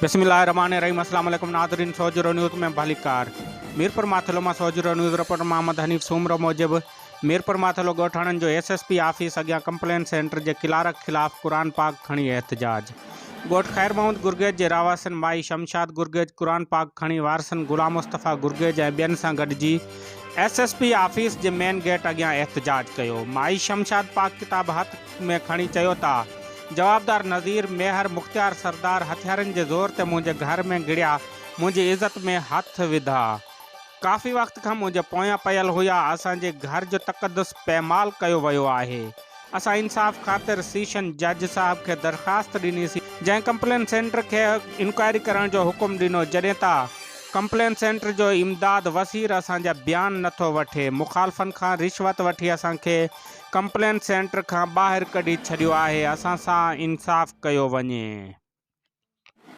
بسم الله الرحمٰن الرحيم اسلام عليڪم ناظرين سوجهرو نيوز ۾ ڀليڪار ميرپور ماٿيلو مان سوجهرو نيوز رپورٽر محمد حنيف سومرو موجب ميرپور ماٿيلو ڳوٺاڻن جو ايس ايس پي آفيس اڳيان ڪمپلين سينٽر جي ڪلارڪ خلاف قرآن پاڪ کڻي احتجاج ڳوٺ خير محمد گرگيج جي رهواسين مائي شمشاد گرگيج قرآن پاڪ کڻي وارثن غلام مصطفيٰ گرگيج ۽ ٻين سان گڏجي ايس ايس پي آفيس جي مين گيٽ اڳيان احتجاج ڪيو مائي شمشاد پاڪ ڪتاب هٿ ۾ کڻي چيو ته جوابدار نذير ميهر مختيار سردار هٿيارن جي زور تي منهنجي گهر ۾ گهڙيا منهنجي عزت ۾ هٿ وڌا ڪافي وقت کان منهنجي پويان پيل هيا، اسان جي گهر جو تقدس پيمال ڪيو ويو آهي. اسان انصاف خاطر سيشن جج صاحب کي درخواست ڏني سين، جنهن ڪمپلين سينٽر کي انڪوائري ڪرڻ جو حڪم ڏنو، جڏهن ته ڪمپلين سينٽر جو امداد وسير اسان جا بيان نٿو وٺي، مخالفن کان رشوت وٺي اسان کي ڪمپلين سينٽر کان ٻاهر ڪڍي ڇڏيو آهي، اسان سان انصاف ڪيو وڃي.